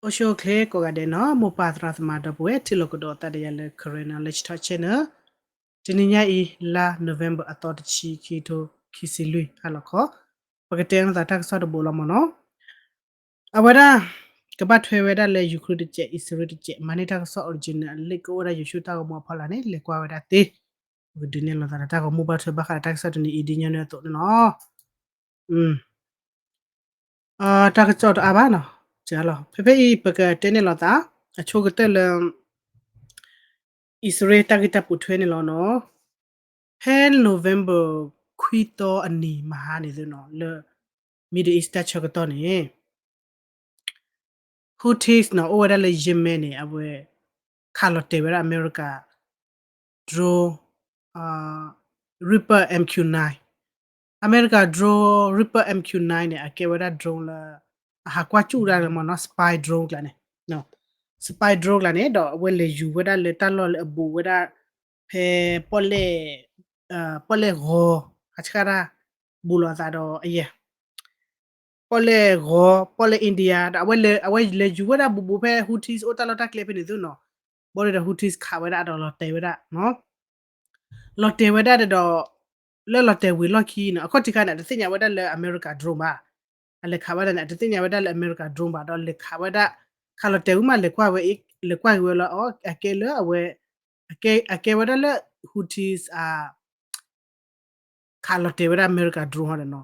အိၣ်ဆူၣ်အိၣ်ချ့ကိးဂၤဒဲးနီၤ, မိၢ်ပၢ်သရၣ်သမါဒီပုၢ်ဝဲၢ် ထံၣ်လိာ်ကဒီးသးဒီးယၤလၢ Karen Knowledge Talk Channel. တနံၤညါအံၤ လါ November အသီတဆံ ခံထိခံဆံလွံၢ် ဟါလီၤခီ, ပကတဲလိာ်သးတၢ်ကစီၣ်တဘိလီၤမ့ၢ်နီၤ. အဝဲဒၣ် ကဘၣ်ထွဲဝဲဒၣ်လၢ Ukraine တစဲး အံၣ်စရ့လးတစဲး မၤန့ၢ်တၢ်ကစီၣ် original အလံာ် ကအိၣ်ဝဲဒၣ်ယိၤဆူၣ်တၢ်ဂီၤမူအဖီလာ်န့ၣ် လဲၤကွၢ်ဝဲဒၣ်သ့, ပကဒုးနဲၣ်လိာ်သးဒီးတၢ်ဂီၤမူဘၣ်ထွဲဘၣ်ဃးဒီးတၢ်ကစီၣ်တနံၤအံၤ ဒ်ညီနုၢ်အသိးန့ၣ်လီၤ. တၢ်ကစီၣ်တအါဘၣ်နီၤ, လီၤ. ဖဲဖဲအံၤ ပကတဲန့ၣ်လိာ်သး အဆိကတၢၢ်လၢ အံၣ်စရ့လးတၢ်ဂ့ၢ်တၢ်ပိာ်ထွဲန့ၣ်လီၤနီၤ. ဖဲ November ခွံသီအနံၤမဟါန့ၣ်သ့ၣ်နီၤ လၢ Middle East တၢ်ဆၢကတီၢ်န့ၣ် Houthis နီၤ အိၣ်ဝဲဒၣ်လၢ Yemen န့ၣ် အဝဲ ခးလီၤတဲာ်ဝဲဒၣ်အမဲရကၤ drone Reaper MQ nine, အမဲရကၤ drone Reaper MQ nine န့ၣ် အကဲဝဲဒၣ် drone လၢ အဟးကွၢ်စူၣ်ဒၣ်လၢမ့ၢ်နီၤ spy drone ကျါန့ၣ်, spy drone ကျါန့ၣ် ဒီးအဝဲလဲၤယူၤဝဲဒၣ်လၢတၢ်လီၢ်လၢအဘူးဝဲဒၣ် ဖဲ ပီၣ်လဲၣ် ပီၣ်လဲၣ်ဂီၤ ဟးဆှၣ်တၢ် ဘူးလိာ်အသးဒီးအယဲၢ် ပီၣ်လဲၣ်ဂီၤ ပီၣ်လဲၣ် India ဒီး အဝဲလဲၤယူၤဝဲဒၣ်ဘူးဘူးဖဲ Houthis အိၣ်တၢ်လီၢ်တၢ်ကျဲဖဲန့ၣ်သ့ၣ်နီၤ. ဘီန့ၣ်ဒီး Houthis ခးဝဲဒၣ်ဒီးလီၤတဲာ်ဝဲဒၣ် လီၤတဲာ်ဝဲဒၣ်ဒီး လၢလီၤတဲာ်ဝံၤလီၢ်ခံန့ၣ် အခီၣ်ထံးခါန့ၣ် အတသ့ၣ်ညါဝဲဒၣ်လၢအမဲရကၤ drone ဘၣ်. အလဲၤခးဝဲဒၣ်န့ၣ် အတသ့ၣ်ညါဝဲဒၣ်လၢအမဲရကၤ drone ဘၣ် ဒီးလဲၤခးဝဲဒၣ် ခးလီၤတဲာ်ဝံၤမး လဲၤကွၢ်ဝဲ လဲၤကွၢ်က့ၤဝဲလၢ အကဲလၢအဝဲ အကဲဝဲဒၣ်လၢ Houthis ခးလီၤတဲာ်ဝဲဒၣ်အမဲရကၤ drone ဟီဒီးနီၤ.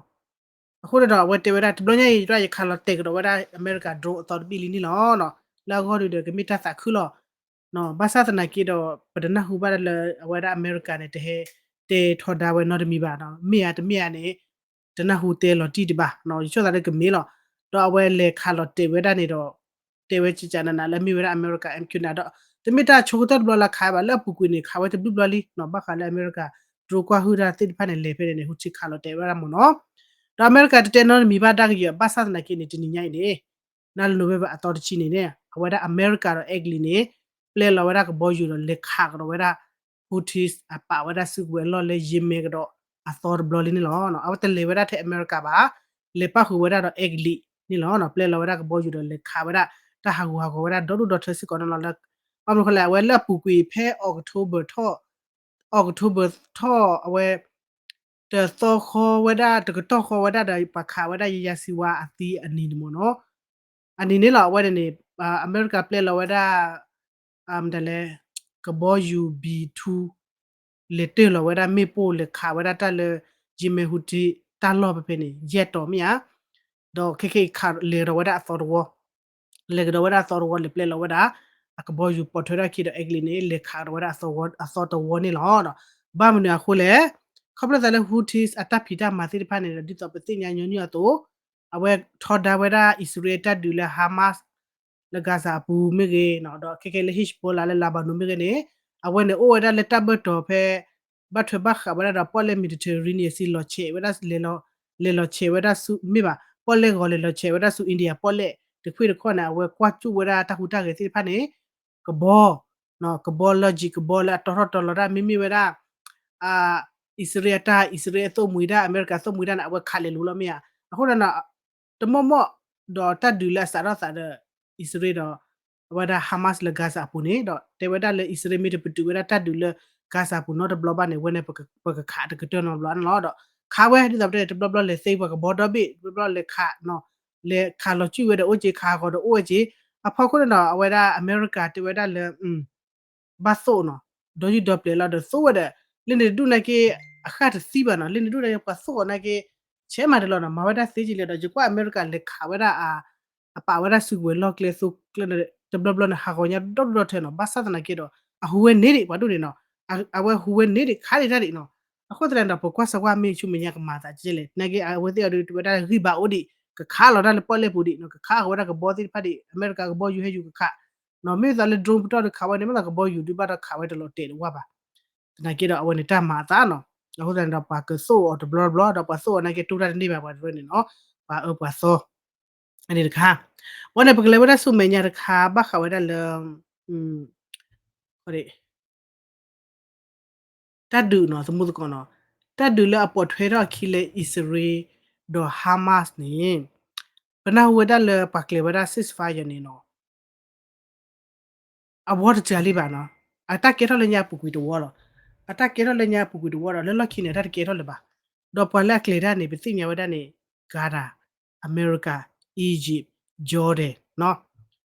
အဃိန့ၣ်ဒီး အဝဲတဲဝဲဒၣ် တဘျီညါအံၤ ယခးလီၤတဲာ်ကဒီးဝဲဒၣ်အမဲရကၤ drone အသီတဘ့ၣ်လံန့ၣ်လီၤ. လၢအဂီၢ်ဒုးဒီး ကမ့ၢ်တၢ်သးခုလီၤ. ဘၣ်ဆၣ်သနာ်က့ဒီး ပတနၢ်ဟူဘၣ်လၢ အဝဲဒၣ်အမဲရကၤန့ၣ် တဟဲတဲထီဒါဝဲနီတမံၤဘၣ်နီၤ. မ့ၢ်ဧါတမ့ၢ်ဧါန့ၣ် တနၢ်ဟူတဲလီၤတံၢ်ဒံးဘၣ်နီၤ. ယဆိကမိၣ်သးလၢကမ့ၢ်လီၤ. ဒီးအဝဲလဲၤခးလီၤတဲာ်ဝဲဒၣ်န့ၣ်ဒီး တဲဝဲကကနးနးလၢမ့ၢ်ဝဲဒၣ်အမဲရကၤ MQ nine ဒီး တမ့ၢ်တၢ်ဆိကတၢၢ်တဘျီလၢခးဘၣ် လၢအပူၤကွံာ်န့ၣ် ခးဝဲတဘျုးဘျီလံနီၤ. ဘၣ်ဃးလၢအမဲရကၤ drone ကွၢ်ဟုၣ်တၢ်သ့ၣ်တဖၣ်န့ၣ် လဲၤဖဲန့ၣ်န့ၣ် Houthi ခးလီၤတဲာ်ဝဲဒၣ်မ့ၢ်နီၤ. ဒီးအမဲရကၤတတဲနီတမံၤဘၣ်ဒၣ်ကယဲၢ် ဘၣ်ဆၣ်သနာ်က့န့ၣ် တနံၤညါအံၤန့ၣ် နၤလၢ November အသီတဆံန့ၣ်န့ၣ် အဝဲဒၣ်အမဲရကၤဒီးအဲကလံးန့ၣ် ပျဲလီၤဝဲဒၣ်ကဘီယူၤဒီးလဲၤခးကဒီးဝဲဒၣ် Houthis အပာ်ဝဲဒၣ်စုကဝဲၤလီၢ်လၢ Yemen ကဒီးအသီတဘျီလံန့ၣ်လီၤ. အဝဲတလဲၤဝဲဒၣ်ထဲအမဲရကၤဘၣ်, လဲၤပၣ်ဃုာ်ဝဲဒၣ်ဒီးအဲကလံးန့ၣ်လီၤ. ပျဲလီၤဝဲဒၣ်ကဘီယူၤဒီးလဲၤခးဝဲဒၣ် တၢ်ဟးဂူာ်ဟးဂီၤဝဲဒၣ်ဒီဒူၣ်ဒီထၢစ့ၢ်ကီးန့ၣ်လီၤ. လၢ ဘၣ်မနုၤဃိလဲၣ် အဝဲလၢအပူၤကွံာ်ဖဲ October ထီၣ် October ထီၣ် အဝဲ တသီဃီဝဲဒၣ် တကတီၢ်ဃီဝဲဒၣ်ဒီး ပှၤခးဝဲဒၣ်ယယၤစံဝါအသံအနံၤန့ၣ်မ့ၢ်နီၤ. အနံၤန့ၣ်လီၤ အဝဲန့ၣ်န့ၣ် အမဲရကၤပျဲလီၤဝဲဒၣ် မတၤလဲၣ် ကဘီယူၤ B two လဲၤတ့ၢ်လီၤဝဲဒၣ်မ့ၣ်ပိၢ် လဲၤခးဝဲဒၣ်တၢ်လၢ Yemen Houthi တၢ်လီၢ်ဖဲဖဲန့ၣ် ယဲၢ်တီၤမ့ၢ်ဧါ. ဒီးခဲခဲအံၤခးလဲၤကဒီးဝဲဒၣ်အသီတဝီ လဲၤကဒီးဝဲဒၣ်အသီတဝီ လဲၤပျဲလီၤဝဲဒၣ် အကဘီယူၤပိာ်ထွဲထီၣ်ခံဒီးအဲကလံးန့ၣ် လဲၤခးကဒီးဝဲဒၣ်အသီတဝီန့ၣ်လီၤ. ဘၣ်မနုၤအဃိလဲၣ်, ခီဖျိသးလၢ Houthis အတၢ်ဖံးတၢ်မၤသ့ၣ်တဖၣ်န့ၣ်ဒီး ဒ်သိးပသ့ၣ်ညါညီနုၢ်အသိး အဝဲထီဒါဝဲဒၣ်အံၣ်စရ့လးတၢ်ဒုးလၢ Hamas လၢ Gaza အပူၤမ့ၢ်ဂ့ၤ, ဒီးခဲခဲလၢ Hezbollah လၢ Lebanon မ့ၢ်ဂ့ၤန့ၣ် အဝဲန့ၣ်အိၣ်ဝဲဒၣ်လၢတၢ်ဘၢၣ်တီၤဖဲ ဘၣ်ထွဲဘၣ်ဃးဝဲဒၣ်ဒီးပီၣ်လဲၣ် Mediterranean စံလီၤဆဲးဝဲဒၣ် လဲၤလီၤဆဲးဝဲဒၣ်ဆူ မ့ၢ်ဘၣ် ပီၣ်လဲၣ်ဂီၤလဲၤလီၤဆဲးဝဲဒၣ်ဆူ India ပီၣ်လဲၣ်တခွ့ၣ်တခီၣ်န့ၣ် အဝဲကွၢ်စူၣ်ဝဲဒၣ်တၢ်ဟူးတၢ်ဂဲၤသ့ၣ်တဖၣ်န့ၣ် ကဘီ ကဘီလၢ ကဘီလၢအတီထီၣ်တီလီၤတၢ် မ့မ့ၢ်ဝဲဒၣ် အံၣ်စရ့လးတၢ် အံၣ်စရ့လးအသိၣ်မှံၤတၢ် အမဲရကၤသိၣ်မှံၤတၢ်န့ၣ် အဝဲခးလဲၤလိၤလီၤမ့ၢ်ဧါ. အဃိဒီး တမီၢ်မီၢ် ဒီးတၢ်ဒုးလၢအစးထီၣ်သးဒီး အံၣ်စရ့လးဒီး အဝဲဒၣ် Hamas လၢ Gaza အပူၤန့ၣ် ဒီးတဲဝဲဒၣ်လၢအံၣ်စရ့လးမ့ၢ်တပတုာ်ဝဲဒၣ်တၢ်ဒုးလၢ Gaza အပူၤနီတဘျီဘၣ်န့ၣ် ဝဲန့ၣ် ပကခးတကတၢၢ်နီတဘျီန့ၣ်လီၤ. ဒီးခးဝဲဒ်သိးပတဲန့ၣ် တဘျီဘျီလဲၤသ့ပှၤကဘီဒီဘ့ၣ် တဘျီဘျီလဲၤခး လဲၤခးလီၤစုၣ်ဝဲဒီးအိၣ်က့ၤ ခးဂီၤဒီးအိၣ်ဝဲက့ၤ အဖီခိၣ်န့ၣ်ဒီး အဝဲဒၣ်အမဲရကၤတဲဝဲဒၣ်လၢ ဘၣ်သိၣ်နီၤ ဒီးယုၢ်ဒီပျဲၤလီၤဒီးသိၣ်ဝဲဒီး လၢန့ၣ်တဒူၣ်နာ်က့ အဃၣ်တသံဘၣ်နီၤ လၢန့ၣ်ဒူၣ်နာ်က့ ပှၤသိၣ်အီၤနာ်က့ ဆဲးမၤတလီၤနီၤ မၤဝဲဒၣ်သ့က့ၤလၢဒီး ယကွၢ်အမဲရကၤလဲၤခးဝဲဒၣ် အပာ်ဝဲဒၣ်စုကဝဲၤလီၢ်ကျဲသိကျဲ တဘျီဘျီန့ၣ် ဟးဂီၤညါဒီဒူၣ်ဒီထၢနီၤ ဘၣ်ဆၣ်သနာ်က့ဒီး အဟူးဝဲန့ၢ်ဒံး ပှၤဒိၣ်န့ၣ်နီၤ အဝဲဟူးဝဲန့ၢ်ဒံး ခးဒံးတၢ်ဒံးနီၤ အဃိသတးန့ၣ်ဒီး ပကွၢ်စၢၤကွၢ်မ့ၢ်ဆူမဲာ်ညါကမၤသးကဲလဲၣ် နာ်က့ အဝဲသ့ၣ်အီၤဒုးဝဲဒၣ်ဂံၢ်ဘါအိၣ်ဒံး ကခးလီၤတၢ်လၢပီၣ်လဲၣ်ပူၤဒံးနီၤ ကခးအီၤဝဲဒၣ်ကဘီသ့ၣ်တဖၣ်ဒံး အမဲရကၤကဘီယူၤဟဲယူၤကခး နီၤ မ့ၢ်သိးလၢ drone ပတီၢ်ဒုးခးဝဲန့ၣ် မ့ၢ်သိးကဘီယူၤဒုးဘၣ်ဒီးခးဝဲတလီၤတဲာ်တဝၢ်ဘၣ် သနာ်က့ဒီးအဝဲန့ၣ်တၢ်မၤအသးနီၤ အဃိသတးန့ၣ်ဒီးပှၤကသိၣ်အီၤတဘျီဘျီ ဒီးပှၤသိၣ်အီၤနာ်က့တူၢ်တၢ်တန့ၢ်ဘၣ်ပှၤတရၢန့ၣ်နီၤ ပှၤအၢပှၤသီ အန့ၣ်တခါ ဝဲန့ၣ်ပကလဲၤဝဲဒၣ်ဆူမဲာ်ညါတခါ ဘၣ်ဃးဝဲဒၣ်လၢ တၢ်ဒုးနီၤ သမူသကိးနီၤ တၢ်ဒုးလၢအပိာ်ထွဲထီၣ်အခံလၢအံၣ်စရ့လးဒီး Hamas န့ၣ် ပနၢ်ဟူဝဲဒၣ်လၢပှၤကျဲၤဝဲဒၣ် ceasefire န့ၣ်နီၤ အဝီတစှၤလံဘၣ်နီၤ. အတၢ်ကဲထီၣ်လၢညါအပူၤကွံာ်တဝီလီၤ. အတၢ်ကဲထီၣ်လၢညါအပူၤကွံာ်တဝီဒီး လၢလီၢ်ခံန့ၣ် အတၢ်တကဲထီၣ်လၢၤဘၣ်. ဒီးပှၤလၢအကျဲၤတၢ်န့ၣ် ပသ့ၣ်ညါဝဲဒၣ်န့ၣ် Qatar, America, Egypt, Jordan နီၤ,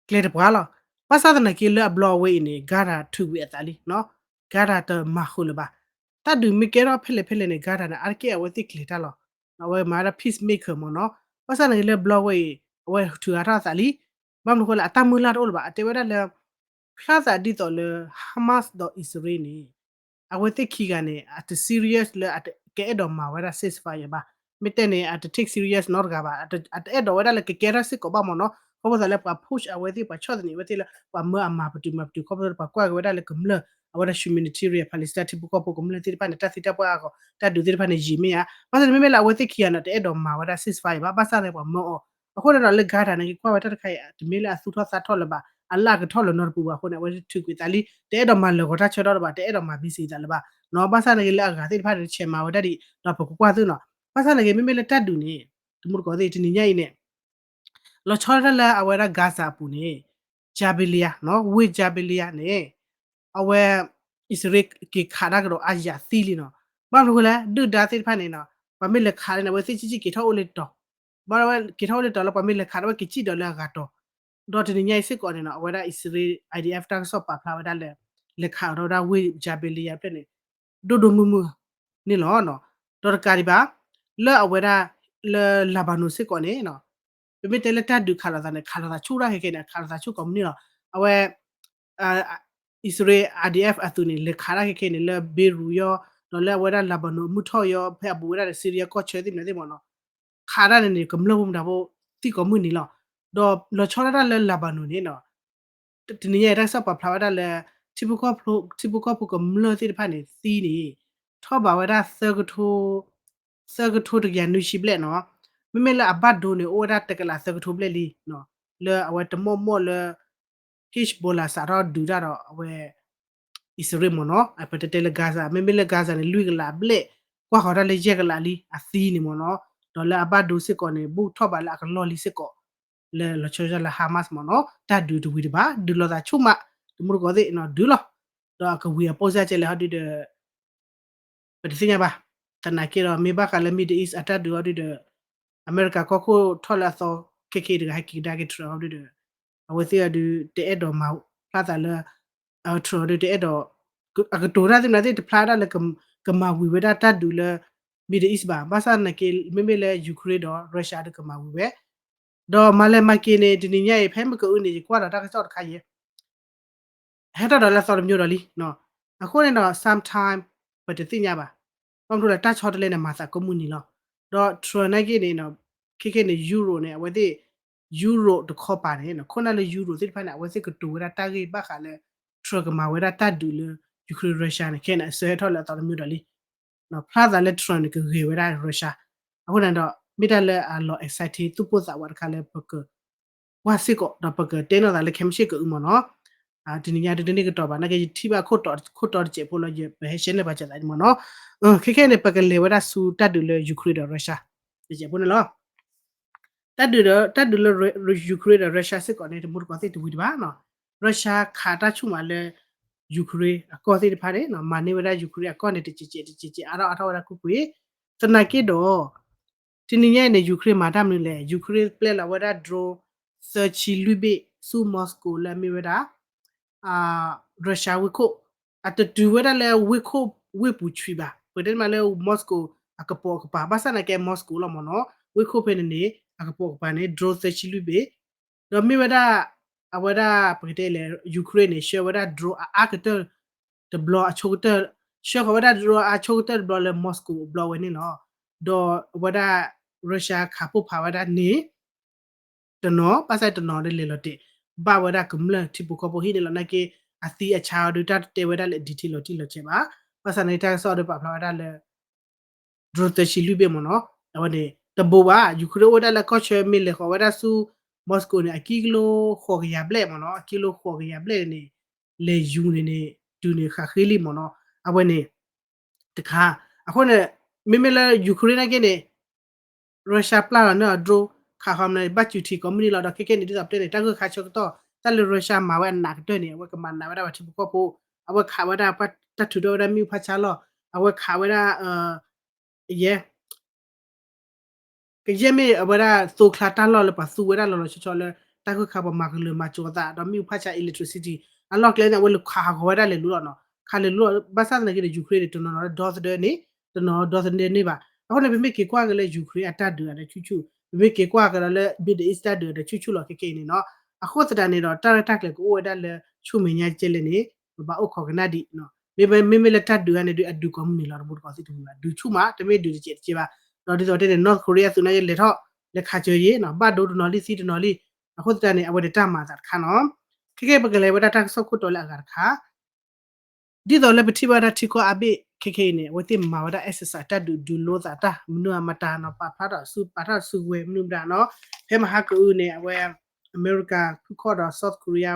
ကျဲတပှၤလီၤ. ဘၣ်ဆၣ်သနာ်က့လၢအဘျီအဝဲအံၤန့ၣ် Qatar ထုးကွံာ်အသးလံနီၤ. Qatar တမၤဃုာ်လၢၤဘၣ်. တၢ်ဒုးမ့ၢ်ကဲထီၣ်ဖဲလဲၣ်ဖဲလဲၣ်န့ၣ် Qatar န့ၣ် အါတက့ၢ်အဝဲသ့ၣ်ကျဲၤတၢ်လီၤ. အဝဲမၤဝဲဒၣ် peacemaker မ့ၢ်နီၤ. ဘၣ်ဆၣ်သနာ်က့လၢဘျီဝဲအံၤ အဝဲထုးဃာ်ထီၣ်အသးလံ. ဘၣ်မနုၤဃိလဲၣ် အတၢ်မုၢ်လၢ်တအိၣ်လၢၤဘၣ်. အတဲဝဲဒၣ်လၢ ဖျါသးဒ်သိးလၢ Hamas ဒီးအံၣ်စရ့လးန့ၣ် အဝဲသ့ၣ်ခံဂၤန့ၣ် အတ serious လၢအကအဲၣ်ဒိးမၤဝဲဒၣ် ceasefire ဘၣ်. မ့ၢ်တဲန့ၣ် အတ take serious နီတဂၤဘၣ်. အတအဲၣ်ဒိးဝဲဒၣ်လၢကကဲထီၣ်စ့ၢ်ကီးဘၣ်မ့ၢ်နီၤ. ခီဖျိသးလၢပှၤ push အဝဲသ့ၣ် ပှၤဆီၣ်သနံးအဝဲသ့ၣ်လၢ ပှၤမၢအမၤပတုာ်မၤပတုာ် ခီဖျိပှၤကွၢ်က့ၤဝဲဒၣ်လၢကမျၢၢ် အဝဲဒၣ် humanitarian Palestine ထံဖိကီၢ်ဖိကမျၢၢ်သ့ၣ်တဖၣ်န့ၣ် တၢ်သံတၢ်ပှၢ်အဂီၢ် တၢ်ဒုးသ့ၣ်တဖၣ်န့ၣ် ယံာ်မ့ၢ်ဧါ. ဘၣ်ဆၣ်န့ၣ် မ့မ့ၢ်လၢအဝဲသ့ၣ်ခံဂၤန့ၣ် တအဲၣ်ဒိးမၤဝဲဒၣ် ceasefire ဘၣ်. ဘၣ်ဆၣ်န့ၣ် ပှၤမၢအီၤ အဃိန့ၣ်ဒီးလၢ Qatar န့ၣ် ကကွၢ်ဝဲတၢ်တခါအံၤ တမ့ၢ်လၢအသူၣ်ထီၣ်သးထီၣ်လၢၤဘၣ်, အလၢအကထီၣ်လၢၤနီတပူၤဘၣ်အဃိန့ၣ် အဝဲထုးကွံာ်သးလံ, တအဲၣ်ဒိးမၤလၢာ်ဂီၤတၢ်ဆၢထီၣ်လၢၤဘၣ်, တအဲၣ်ဒိးမၤ busy သးလၢၤဘၣ်နီၤ. ဘၣ်ဆၣ်န့ၣ်ဂ့ၤလၢအဂၤသ့ၣ်တဖၣ်န့ၣ် ဆဲးမၤဝဲဒၣ်ဒံး ဒီးပကကွၢ်သုနီၤ. ဘၣ်ဆၣ်န့ၣ်ဂ့ၤ မ့မ့ၢ်လၢတၢ်ဒုးန့ၣ် တမူတကိးသ့ၣ် တနံၤညါအံၤန့ၣ် လီၤဆီဒၣ်တၢ်လၢအဝဲဒၣ် Gaza အပူၤန့ၣ် Jabalia နီၤ, ဝ့ၢ် Jabalia န့ၣ် အဝဲ အံၣ်စရ့လးက့ၤခးတၢ်ကဒီးအါယၤသံလံနီၤ. ဘၣ်မနုၤဃိလဲၣ် ဒုၣ်ဒါသ့ၣ်တဖၣ်န့ၣ်နီၤ ပှၤမ့ၢ်လဲၤခးန့ၣ် အဝဲသ့ၣ်ကံၣ်ကံၣ်က့ၤထီၣ်အိၣ်လၢတီၤ, ဘၣ်ဝဲက့ၤထီၣ်အိၣ်လၢတီၤလၢပှၤမ့ၢ်လဲၤခးဒီးဝဲက့ၤကံၣ်ဒီးလၢအဂၤတီၤ. ဒီးတနံၤညါအံၤစ့ၢ်ကီးန့ၣ်နီၤ အဝဲဒၣ်အံၣ်စရ့လး IDF တၢ်ကစီၣ်ပာ်ဖျါဝဲဒၣ်လၢ လဲၤခးအီၤထီၣ်ဝဲဒၣ်ဝ့ၢ် Jabalia ဖျၢၣ်န့ၣ် ဒိၣ်ဒိၣ်မုၢ်မုၢ်န့ၣ်လီၤ. ဒီးတကးဒံးဘၣ် လၢအဝဲဒၣ် လၢ Lebanon စ့ၢ်ကီးန့ၣ်နီၤ ပမ့ၢ်တဲလၢတၢ်ဒုးခးလိာ်သးန့ၣ် ခးလိာ်သးဆူၣ်တၢ်ခဲခဲန့ၣ် ခးလိာ်သးဆူၣ်ကိးမုၢ်နံၤလီၤ. အဝဲ အံၣ်စရ့လး IDF အသုးန့ၣ် လဲၤခးတၢ်ခဲခဲန့ၣ် လၢ Beirut ယီၤ ဒီးလၢအဝဲဒၣ် Lebanon အမုၢ်ထီၣ်ယီၤ ဖဲအဘူးဝဲဒၣ်ဒီး Syria ကီၢ်ဆၢသ့ၣ်မနုၤသ့ၣ်မ့ၢ်နီၤ ခးတၢ်န့ၣ်န့ၣ် ကမျၢၢ်ဖိမတၤဖိ သံကိးမုၢ်နံၤလီၤ. ဒီးလီၤဆီဒၣ်တၢ်လၢ Lebanon န့ၣ်နီၤ တနံၤညါအံၤတၢ်ကစီၣ်ပာ်ဖျါဝဲဒၣ်လၢ ထံဖိကီၢ်ဖိ ထံဖိကီၢ်ဖိကမျၢၢ်သ့ၣ်တဖၣ်န့ၣ် သံန့ၣ် ထီၣ်ဘးဝဲဒၣ် သၢကထိ သၢကထိတကယၤနွံဆံဘျဲၣ်နီၤ. မ့မ့ၢ်လၢအဘၣ်ဒိန့ၣ် အိၣ်ဝဲဒၣ်တကလးသၢကထိဘျဲၣ်လံနီၤ. လၢအဝဲတမီၢ်မီၢ်လၢ Hezbollah စးထီၣ်ဒုးတၢ်ဒီးအဝဲ အံၣ်စရ့လးမ့ၢ်နီၤ ပတဲတဲလၢ Gaza မ့မ့ၢ်လၢ Gaza န့ၣ် လွံၢ်ကလးဘျဲၣ် ကွၢ်ဃီၤတၢ်လၢယဲၢ်ကလးလံ အသံန့ၣ်မ့ၢ်နီၤ. ဒီးလၢအဘၣ်ဒိစ့ၢ်ကီးန့ၣ် ဘူးထီၣ်ဘးလၢအကလီၢ်လံစ့ၢ်ကီး လၢလီၤဆီဒၣ်တၢ်လၢ Hamas မ့ၢ်နီၤ တၢ်ဒုးတဝံၤတဘၣ် ဒုးလိာ်သးဆူၣ်မး တမူတကိးသ့ၣ်နီၤ ဒုးလီၤ. ဒီးအကဝံၤအပိၢ်စၢ်ကဲလဲၣ်ဟီဒုဒီး ပတသ့ၣ်ညါဘၣ်. သနာ်က့ဒီး မ့ၢ်ဘၣ်ဃးလၢ Middle East အတၢ်ဒုးဟီဒုဒီး အမဲရကၤကီၢ်ခိၣ်ထီၣ်လၢအသီခဲခဲတဂၤ ဟဲက့ၤကဒါက့ၤ Trump ဟီဒုဒီး အဝဲသ့ၣ်အဒု တအဲၣ်ဒိးမၤဖျါသးလၢ Trump ဒု တအဲၣ်ဒိး အကတိၤတၢ်သ့ၣ်မနုၤသ့ၣ်တဖျါဒၣ်လၢ ကမၤဝံၤဝဲဒၣ်တၢ်ဒုးလၢ Middle East ဘၣ်. ဘၣ်ဆၣ်သနာ်က့ မ့မ့ၢ်လၢ Ukraine ဒီး Russia ဒုကမၤဝံၤဝဲ ဒီးမၤလဲၤမၤက့ၤန့ၣ် တနံၤညါအံၤ ဖဲမ့ၢ်ကအုန့ၣ် ယကွၢ်ဒီးတၢ်ကစီၣ်တခါယဲ ဟဲထီၣ်ဒီးလၢအသီတမံၤဒီးလံ. အဃိန့ၣ်ဒီး sometime ပတသ့ၣ်ညါဘၣ်. ဘၣ်မနုၤလဲၣ် တၢ်ဆီတလဲန့ၣ် မၤသးကိးမုၢ်နံၤလီၤ. ဒီး Trump နာ်က့န့ၣ် ခဲခဲန့ၣ် Euro န့ၣ် အဝဲသ့ၣ် Euro တခီပၤန့ၣ် ခိၣ်နၢ်လၢ Euro သ့ၣ်တဖၣ်န့ၣ် အဝဲသ့ၣ်ကတိၤဝဲဒၣ်တၢ်ဂ့ၢ်ဘၣ်ဃးလၢ Trump ကမၤဝဲဒၣ်တၢ်ဒုးလၢ Ukraine Russia န့ၣ် ခဲန့ၣ် အစၢဟဲထီၣ်လၢအသီတမံၤဒီးလံ ဖျါသးလၢ Trump န့ၣ် ကဂဲၤဝဲဒၣ် Russia. အဃိန့ၣ်ဒီး မ့ၢ်တၢ်လၢအလီၤ exciting သူၣ်ပိၢ်သးဝးတခါလၢပကကွၢ်စ့ၢ်ကီး ဒီးပကတဲနီၣ်သးလၢခဲမုၢ်ဆ့ၣ်ကအုမ့ၢ်နီၤ. တနံၤညါဒုတန့ၢ်ကတီၤဘၣ် နာ်က့ယထံၣ်ဘၣ်ခိၣ်တီတစဲးဖိလီၤ ယပဟဲ share န့ၢ်ဘၣ်စၢၤသးန့ၣ်မ့ၢ်နီၤ. ခဲခဲန့ၣ် ပကလဲၤဝဲဒၣ်ဆူတၢ်ဒုးလၢ Ukraine ဒီး Russia တစဲးဖိန့ၣ်လီၤ. တၢ်ဒုးဒီး တၢ်ဒုးလၢ Ukraine ဒီး Russia စ့ၢ်ကီးန့ၣ် တမူတကိးသ့ၣ်တဝံၤတဘၣ်နီၤ. Russia ခးတၢ်ဆူၣ်မးလၢ Ukraine အကီၢ်သ့ၣ်တဖၣ်န့ၣ် မၤန့ၢ်ဝဲဒၣ် Ukraine အကီၢ်န့ၣ် တစဲးစဲးတစဲးစဲး အါထီၣ်အါထီၣ်ဝဲဒၣ်ကွ့ၢ်ကွ့ၢ်. သနာ်က့ဒီး တနံၤညါအံၤန့ၣ် Ukraine မၤတၢ်မနုၤလဲၣ်. Ukraine ပျဲလီၤဝဲဒၣ် drone သၢဆံလွံၢ်ဘ့ၣ် ဆူ Moscow လၢအမ့ၢ်ဝဲဒၣ် Russia ဝ့ၢ်ခိၣ် အတတုၤဝဲဒၣ်လၢဝ့ၢ်ခိၣ်ဝ့ၢ်ပူၤဆံးဘၣ်. ပတဲမးလၢ Moscow အကပိာ်ကပၤ ဘၣ်ဆၣ်သနာ်က့ Moscow လီၤမ့ၢ်နီၤ. ဝ့ၢ်ခိၣ်ဖဲန့ၣ်န့ၣ် အကပိာ်ကပၤန့ၣ် drone သၢဆံလွံၢ်ဘ့ၣ် ဒီးမ့ၢ်ဝဲဒၣ် အဝဲဒၣ်ပကတဲလဲၣ် Ukraine န့ၣ် ဆှၢဝဲဒၣ် drone အအါကတၢၢ်တဘျီအဆိကတၢၢ် ဆှၢဃီၤဝဲဒၣ် drone အါဆိကတၢၢ်တဘျီလၢ Moscow အဘျီဝဲန့ၣ်လီၤ. ဒီးအဝဲဒၣ် Russia ခးပိၢ်ဖးဝဲဒၣ်န့ၣ် တနီၤ ဘၣ်ဆၣ်တနီၤဒီးလဲၤလီၤတဲာ် ဘၣ်ဝဲဒၣ်ကမျၢၢ်ထံဖိကီၢ်ဖိဟံၣ်န့ၣ်လီၤ. နာ်က့ အသံအဆါအီၤဒုး တၢ်တတဲဝဲဒၣ်လၢ detail လီၤတံၢ်လီၤဆဲးဘၣ်. ဘၣ်ဆၣ်န့ၣ် တၢ်ကစီၣ်ဒီးပာ်ဖျါဝဲဒၣ်လၢ drone သၢဆံလွံၢ်ဘ့ၣ်မ့ၢ်နီၤ. အဝဲန့ၣ် တဘိးဘၣ် Ukraine အိၣ်ဝဲဒၣ်လၢကီၢ်ဆၢမ့ၢ်လဲၤဃီၤဝဲဒၣ်ဆူ Moscow န့ၣ် အကံလိဃိးကယၤဘျဲၣ်မ့ၢ်နီၤ. အကံလိဃိးကယၤဘျဲၣ်န့ၣ် လဲၤယူၤန့ၣ်န့ၣ် တုၤန့ၣ်ဃးဃ့လံမ့ၢ်နီၤ. အဝဲန့ၣ် တခါ အဃိန့ၣ် မ့မ့ၢ်လၢ Ukraine နာ်က့န့ၣ် Russia ပျၢ်လီၤန့ၢ်အီၤ drone ခးဃီၤမ့ၢ်န့ၣ် ဘၣ်စူၤထံကိးမုၢ်နံၤလီၤ. ဒီးခဲကဲန့ၣ် ဒ်သိးပတဲန့ၣ် တၢ်ဂၢၢ်ခါဆၢကတီၢ် တၢ်လၢ Russia မၤဝဲအနးကတၢၢ်န့ၣ် အဝဲကမၤနးဝဲဒၣ်ပှၤထံဖိကီၢ်ဖိ, အဝဲခးဝဲဒၣ်ပှၤတၢ်ထုးထီၣ်ဝဲဒၣ်မ့ၣ်အူဖးဆါလီၢ်, အဝဲခးဝဲဒၣ် ယဲ ကယဲၢ်မ့ၢ်အဝဲဒၣ်သိချါတၢ်လီၢ်လၢပှၤသူဝဲဒၣ်လီၤလီၤဆီဆီလၢ တၢ်ဂိၢ်ခါပှၤမၤကလုာ်မၤကၠိၤအသး ဒီးမ့ၣ်အူဖးဆါ electricity အလီၢ်ကျဲန့ၣ် အဝဲလဲၤခးဟးဂီၤဝဲဒၣ်လဲၤလိၤလီၤနီၤ, ခးလဲၤလိၤလီၤ ဘၣ်ဆၣ်သနာ်က့ဒီး Ukraine န့ၣ် တနီၤနီၤဒီသဒၢန့ၣ် တနီၤဒီသဒၢန့ၣ်ဘၣ်. အဃိန့ၣ် ပမ့ၢ်က့ၤကွၢ်က့ၤလၢ Ukraine အတၢ်ဒုးအဒီးဆူၣ်ဆူၣ်, ပမ့ၢ်က့ၤကွၢ်ကဒီးလၢ Middle East တၢ်ဒုးအဒီးဆူၣ်ဆူၣ်လီၤခဲကနံၣ်အံၤန့ၣ်နီၤ, အဃိသတးန့ၣ်ဒီး တၢ်ရဲၣ်တၢ်ကျဲၤကအိၣ်ဝဲဒၣ်လၢ ဆူမဲာ်ညါကဲလဲၣ်န့ၣ် ပဘၣ်အိၣ်ခိးကနၣ်ဒံး မ့မ့ၢ်လၢတၢ်ဒုးအန့ၣ်ဒုး အဒုးကိးမုၢ်နံၤလီၤ တမူတကိးသ့ၣ်တမံၤဘၣ်, ဒုးဆူၣ်မး တမ့ၢ်ဒုးတစဲးတကဲဘၣ်. ဒီးဒ်သိးတဲန့ၣ် North Korea သုးနာ်က့လဲၤထီၣ် လဲၤခးစၢၤယံၤနီၤ, ဘၣ်ဒိတနီၤလံသံတနီၤလံ, အဃိသတးန့ၣ် အဝဲဒၣ်တၢ်မၤအသးတခါနီၤ. ခဲကဲပကလဲၤဝဲဒၣ်တၢ်ကစီၣ်ခိၣ်တီလၢအဂၤတခါ ဒ်သိးလၢပထံၣ်ဘၣ်တၢ်ထံကီၢ်အါဘ့ၣ်ခဲကနံၣ်အံၤန့ၣ် အဝဲသ့ၣ်မၤဝဲဒၣ် exercise တၢ်ဒုးဒုးလိသးတၢ် မနုၤအမတၤနီၤ ပာ်ဖျါထီၣ်စု ပာ်ထီၣ်စုကဝဲၤမနုၤမတၤနီၤ, ဖဲမဟါကအုန့ၣ် အဝဲ အမဲရကၤ ဖုခီၣ်ဒီး South Korea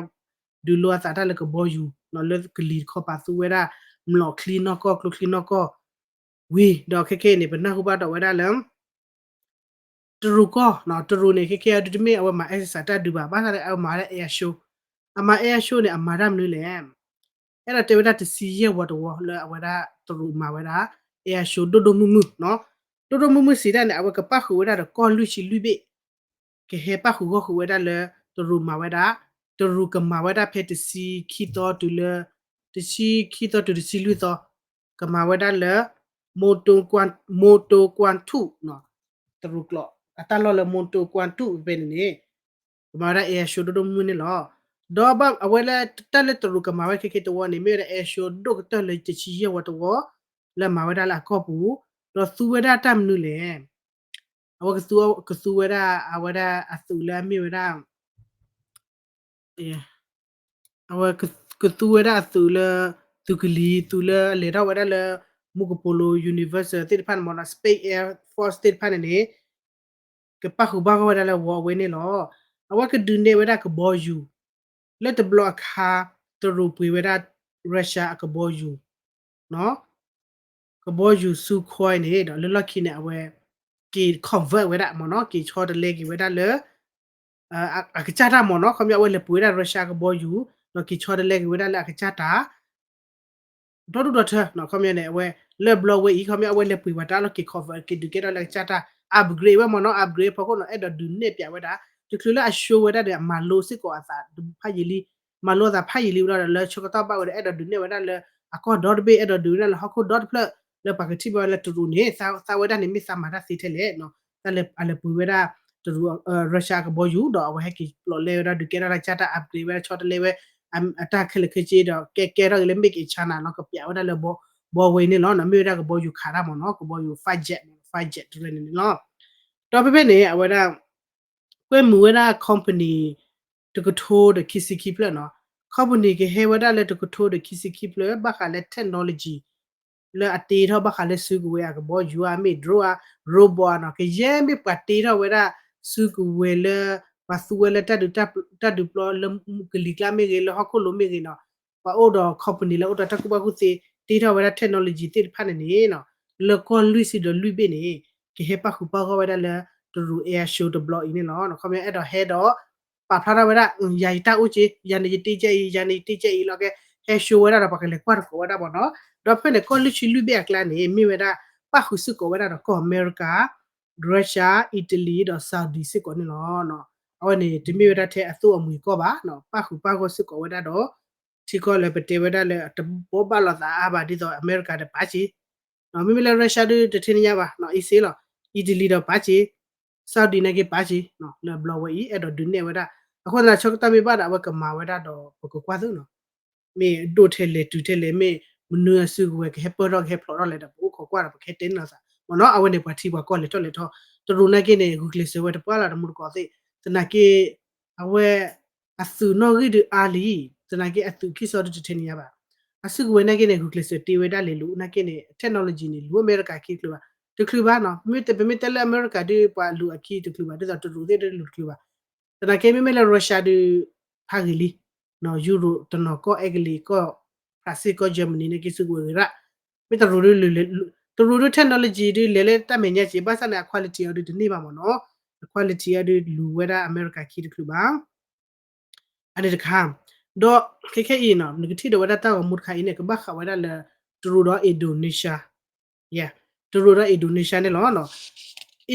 ဒုးလိအသးတၢ်လၢကဘီယူၤနီၤ လၢကလံၤတခီပၤသူဝဲဒၣ် မျိာ်ချံနီၢ်ကီၢ် ကျိချံနီၢ်ကီၢ် ဝံၤဒီးခဲကနံၣ်အံၤန့ၣ် ပနၢ်ဟူဘၣ်ဒီးဝဲဒၣ်လၢ တရူးကီၢ်နီၤ, တရူးန့ၣ် ခဲကနံၣ်အံၤဒုးတမ့ၢ်အဝဲမၤ exercise တၢ်ဒုးဘၣ်, ဘၣ်ဆၣ်လၢအဝဲမၤဝဲဒၣ် air show, အမၤ air show န့ၣ် အမၤတၢ်မနုၤလဲၣ်. အဲၣ်ဒိးတဲဝဲဒၣ်တဆံယဲၢ်ဝီတဝီလၢအဝဲဒၣ်တရူးမၤဝဲဒၣ် air show ဒိၣ်ဒိၣ်မုၢ်မုၢ်နီၤ, ဒိၣ်ဒိၣ်မုၢ်မုၢ်စံးတၢ်န့ၣ် အဝဲကပၣ်ဃုာ်ဝဲဒၣ်ဒီးကီၢ်လွံၢ်ဆံလွံၢ်ဘ့ၣ်, ကဟဲပၣ်ဃုာ်ဂီၢ်ဃုာ်ဝဲဒၣ်လၢ တရူးမၤဝဲဒၣ်, တရူးကမၤဝဲဒၣ်ဖဲတဆံခံသီတုၤလၢ တဆံခံသီတုၤတဆံလွံၢ်သီ, ကမၤဝဲဒၣ်လၢ မိၢ်တိကွၢ်ထူၣ်နီၤ, တရူးကျိာ် အတၢ်လီၢ်လၢမိၢ်တိကွၢ်ထူၣ်ဖဲန့ၣ်န့ၣ် ကမၤဝဲဒၣ် air show ဒိၣ်ဒိၣ်မုၢ်မုၢ်န့ၣ်လီၤ. ဒီးဘၣ်အဝဲလၢတၢ်လၢတရူးကမၤဝဲခဲကနံၣ်အံၤတဝီန့ၣ် မ့ၢ်ဝဲဒၣ် air show ဒိၣ်ကတၢၢ်လၢတဆံယဲၢ်ဝီတဝီ လၢအမၤဝဲဒၣ်လၢအကီၢ်ပူၤ, ဒီးသူဝဲဒၣ်တၢ်မနုၤလဲၣ်. အဝဲကသူဝဲဒၣ်အဝဲဒၣ်အသုးလၢအမ့ၢ်ဝဲဒၣ် အဝဲကသူဝဲဒၣ်အသုးလၢ သုးကလံၤ သုးလၢအလဲၤထီၣ်ဝဲဒၣ်လၢ မူကပိာ်လိၤ Universal သ့ၣ်တဖၣ်န့ၣ်မ့ၢ်နီၤ Space Air Force သ့ၣ်တဖၣ်န့ၣ်န့ၣ် ကပၣ်ဃုာ်ပၣ်ဂီၢ်ဝဲဒၣ်လၢဝီအဝဲန့ၣ်လီၤ. အဝဲကဒုးနဲၣ်ဝဲဒၣ်ကဘီယူၤ လၢတဘျီအခါ တရူးပှ့ၤဝဲဒၣ် Russia အကဘီယူၤ ကဘီယူၤ Sukhoi န့ၣ်ဒီး လၢလီၢ်ခံန့ၣ် အဝဲ က့ၤ convert ဝဲဒၣ်မ့ၢ်နီၤ က့ၤဆီတလဲက့ၤဝဲဒၣ်လၢ အကစၢ်တၢ်မ့ၢ်နီၤ ခီပညီအဝဲလဲၤပှ့ၤဝဲဒၣ် Russia ကဘီယူၤ ဒီးက့ၤဆီတလဲက့ၤဝဲဒၣ်လၢအကစၢ်တၢ် ဒီဒူၣ်ဒီထၢ ခီပညီန့ၣ် အဝဲ လၢဘျီဝဲအံၤ ခီပညီအဝဲလဲၤပှ့ၤဝဲတၢ်လီၢ်က့ၤ convert က့ၤဒုးကဲထီၣ်လၢအကစၢ်တၢ် upgrade ဝဲမ့ၢ်နီၤ upgrade ဖီခိၣ်နီၤ အဲၣ်ဒိးဒုးနဲၣ်ပၠးဝဲဒၣ် တချုးလၢအ show ဝဲဒၣ်ဒီး အမၤလိစ့ၢ်ကီးအသးဖးယံာ်လံ မၤလိအသးဖးယံာ်လံဝဲဒီး လၢဆၢကတီၢ်ဘၣ်ဝဲဒီး အဲၣ်ဒိးဒုးနဲၣ်ဝဲဒၣ်လၢအကီၢ်ဒီတဘ့ၣ် အဲၣ်ဒိးဒုးနဲၣ်လၢဟီၣ်ခိၣ်ဒီတဖျၢၣ် လၢပှၤကထံၣ်ဘၣ်ဝဲလၢတရူးန့ၣ် သးဝဲဒၣ်န့ၣ်မ့ၢ်သးမၤတၢ်သ့ထဲလဲၣ် တၢ်လၢအလဲၤပှ့ၤဝဲဒၣ် တရူး Russia အကဘီယူၤ ဒီးအဝဲဟဲက့ၤပျိးလဲဝဲဒၣ် ဒုးကဲထီၣ်လၢကစၢ်တၢ် upgrade ဝဲဒၣ် ဆီတလဲဝဲ အတၢ်ခဲလၢာ်ခဲဆ့ဒီး ကဲကဲထီၣ်က့ၤလၢ made in China လီၤ ကပျးဝဲဒၣ်လၢ ဘီဝဲအံၤန့ၣ်လီၤ မ့ၢ်ဝဲဒၣ်ကဘီယူၤခးတၢ်မ့ၢ်နီၤ ကဘီယူၤ fighter jet fighter jet တရၢန့ၣ်န့ၣ်လီၤ ဒီးဖဲဖဲန့ၣ် အဝဲဒၣ် ကွဲမုာ်ဝဲဒၣ် company တကထိဒီးခံဆံခံဖျၢၣ်နီၤ company ကဟဲဝဲဒၣ်လၢတကထိဒီးခံဆံခံဖျၢၣ် ဘၣ်ဃးလၢ technology လၢအတ့ထီၣ်ဘၣ်ဃးလၢစုကဝဲၤအကဘီယူၤဧါ မ့ၢ် drone ဧါ robot ဧါနီၤ ကယဲၢ်မ့ၢ်ပှၤတ့ထီၣ်ဝဲဒၣ် စုကဝဲၤလၢ ပှၤသူဝဲလၢ တၢ်ဒုးပျီလၢကလံၤကျါမ့ၢ်ဂ့ၤ လၢဟီၣ်ခိၣ်လိၤမ့ၢ်ဂ့ၤနီၤ ပှၤအိၣ်ဒီး company လၢအိၣ်ဒီးတၢ်ကူၣ်ဘၣ်ကူၣ်သ့ တ့ထီၣ်ဝဲဒၣ် technology သ့ၣ်တဖၣ်န့ၣ်န့ၣ် လၢကီၢ်လွံၢ်ဆံဒီးလွံၢ်ဘ့ၣ်န့ၣ် ကဟဲပၣ်ဃုာ်ပၣ်ဂီၢ်ဝဲဒၣ်လၢ တရူး air show တဘျီအံၤန့ၣ်လီၤ ခီပညီအဲၣ်ဒိးဟဲဒီး ပာ်ဖျါထီၣ်ဝဲဒၣ် ယၤယတၢ်အိၣ်က့ ယၤန့ၣ်ယတ့ကဲအံၤ ယၤန့ၣ်ယတ့ကဲအံၤလီၤကဲ ဟဲ show ဝဲဒၣ်ဒီးပှၤကလဲၤကွၢ်တကိးဝဲဒၣ်မ့ၢ်နီၤ ဒီးဖဲန့ၣ် ကီၢ်လွံၢ်ဆံလွံၢ်ဘ့ၣ်အကျါန့ၣ် မ့ၢ်ဝဲဒၣ် ပၣ်ဃုာ်စ့ၢ်ကီးဝဲဒၣ်ဒီးကီၢ်အမဲရကၤ Russia Italy ဒီး Saudi စ့ၢ်ကီးန့ၣ်လီၤ အဝဲန့ၣ် တမ့ၢ်ဝဲဒၣ်ထဲအသိၣ်အမှံၤကီၢ်ဘၣ် ပၣ်ဃုာ်ပၣ်ဂီၢ်စ့ၢ်ကီးဝဲဒၣ်ဒီး ထံကီၢ်လၢပတဲဝဲဒၣ်လၢတဘိဘၣ်လိာ်သးအါဘၣ်ဒ်သိးအမဲရကၤဒီးပာ်စ့ မ့မ့ၢ်လၢ Russia ဒုးတထဲန့ၣ်ညါဘၣ် အံၤစ့လီၤ Italy ဒီးပာ်စ့ Saudi နာ်က့ပာ်စ့ လၢဘျီဝဲအံၤ အဲၣ်ဒိးဒုးနဲၣ်ဝဲဒၣ် အဃိသတးဆၢကတီၢ်မ့ၢ်ဘၣ်ဒီး အဝဲကမၤဝဲဒၣ်ဒီးပကကွၢ်သုနီၤ မ့ၢ်ဒိၣ်ထဲလဲၣ်တုၤထဲလဲၣ် မ့ၢ်မနုၤအစုကဝဲၤကဟဲပၢၢ်ထီၣ်ကဟဲဖျိးထီၣ်လဲၣ်ဒီး ပအိၣ်ခိးကွၢ်ဒီးပကဟဲတဲန့ၢ်လိာ်သး မ့ၢ်နီၤ အဝဲန့ၣ်ပှၤထံပှၤကီၢ်လဲၤထီၣ်လဲၤထီၣ် တရူးနာ်က့န့ၣ် ဂုာ်ကျဲးစၢးဝဲတပှၢ်လီၤ တမူတကိးသ့ၣ် သနာ်က့ အဝဲ အသုးနီၣ်ဂံၢ်ဒုးအါလံ သနာ်က့အသုးခံစီဒုးတထဲန့ၣ်ညါဘၣ် အစုကဝဲၤနာ်က့န့ၣ် ဂုာ်ကျဲးစၢးတ့ဝဲဒၣ်လဲၤလိာ်နာ်က့န့ၣ် technology န့ၣ် လူၤအမဲရကၤခံတချုးဘၣ် တချုးဘၣ်နီၤ မ့ၢ်တမ့ၢ်တဲလၢအမဲရကၤဒုးပှၤလူၤအခံတချုးဘၣ် ဒ်သိးတရူးသ့ၣ်ဒုးလူၤတချုးဘၣ် သနာ်က့မ့မ့ၢ်လၢ Russia ဒုး ဖးဂ့ၤလံ Europe တနီၤကီၢ်အဲကလံးကီၢ် France ကီၢ် Germany နာ်က့စုကဝဲၤဂ့ၤရၣ် မ့ၢ်တရူးဒုး တရူးဒုး technology ဒုးလဲၤလၢတၢ်မဲာ်ညါက့ ဘၣ်ဆၣ်န့ၣ် အ quality အီၤဒုးတန့ၢ်ဘၣ်မ့ၢ်နီၤ အ quality အီၤဒုးလူၤဝဲဒၣ်အမဲရကၤခံတချုးဘၣ် အန့ၣ်တခါ, ဒီးခဲခဲအံၤနီၤ နကထံၣ်ဒီးဝဲဒၣ်တၢ်ဂီၤမူတခါအံၤန့ၣ် ကဘၣ်ဃးဝဲဒၣ်လၢ တရူးဒီး Indonesia, တရူးဒီး Indonesia န့ၣ်လီၤ.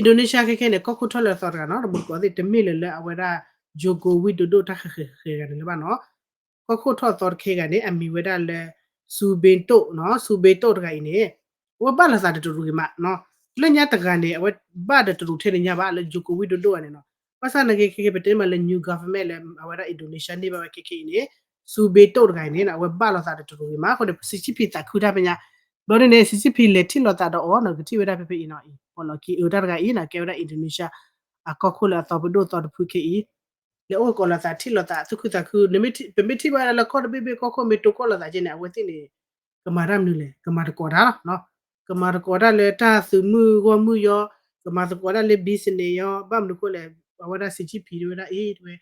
Indonesia ခဲခဲန့ၣ် ကီၢ်ခိၣ်ထီၣ်လၢအသီတဂၤနီၤ တမူတကိးသ့ၣ် တမ့ၢ်လၢၤလၢအဝဲဒၣ် Joko Widodo တၢ်ဃဲၤဃဲၤဃဲၤဂၤန့ၣ်လၢၤဘၣ်နီၤ. ကီၢ်ခိၣ်ထီၣ်အသီတခဲဂၤန့ၣ် အမံၤဝဲဒၣ်လၢ Suharto နီၤ Suharto တဂၤအံၤန့ၣ် အဝဲဘၣ်လိာ်သးဒီးတရူးဂ့ၤမးနီၤ. လၢညါတဂၤန့ၣ် အဝဲဘၣ်ဒီးတရူးထဲန့ၣ်ညါဘၣ် လၢ Joko Widodo န့ၣ်နီၤ. ဘၣ်ဆၣ်နာ်က့ ခဲခဲပတဲမးလၢ new government လၢအဝဲဒၣ် Indonesia န့ၢ်ဘၣ်ဝဲခဲခဲအံၤန့ၣ် Suharto တဂၤအံၤန့ၣ် အဝဲဘၣ်လိာ်သးဒီးတရူးဂ့ၤမး အဃိန့ၣ် Xi Jinping သးခုတၢ်မဲာ်ညါ ဘျီဒ်န့ၣ် Xi Jinping လဲၤထံၣ်လိာ်သးဒီးအီၤနီၤ ကထံၣ်ဝဲဒၣ်ဖဲဖဲအံၤနီၤ အံၤပီၣ်လီၤက့ၤအၢတၢ်တဂၤအံၤနီၤ ကဲဝဲဒၣ် Indonesia အကီၢ်ခိၣ်လၢအသီပဒိၣ်သီတဖုခဲအံၤ လဲၤအိၣ်ကိးလိာ်သးထံၣ်လိာ်သးသူၣ်ခုသးခု ပမ့ၢ်ထံၣ်ဘၣ်ဝဲဒၣ်လၢကီၢ်တဘ့ၣ်ဘ့ၣ်ကီၢ်ခိၣ်မ့ၢ်တိကိၢ်လိာ်သးက့န့ၣ် အဝဲသ့ၣ်န့ၣ် ကမၤတၢ်မနုၤလဲၣ် ကမၤသကိးတၢ်လီၤ. ကမၤသကိးတၢ်လၢတၢ်သုးမုၢ်ဂီၢ်မုၢ်ယီၤ ကမၤသကိးတၢ်လၢ business ယီၤ ဘၣ်မနုၤအဃိလဲၣ် အဝဲဒၣ် Xi Jinping တဲဝဲဒၣ်အံၤ တဲဝဲ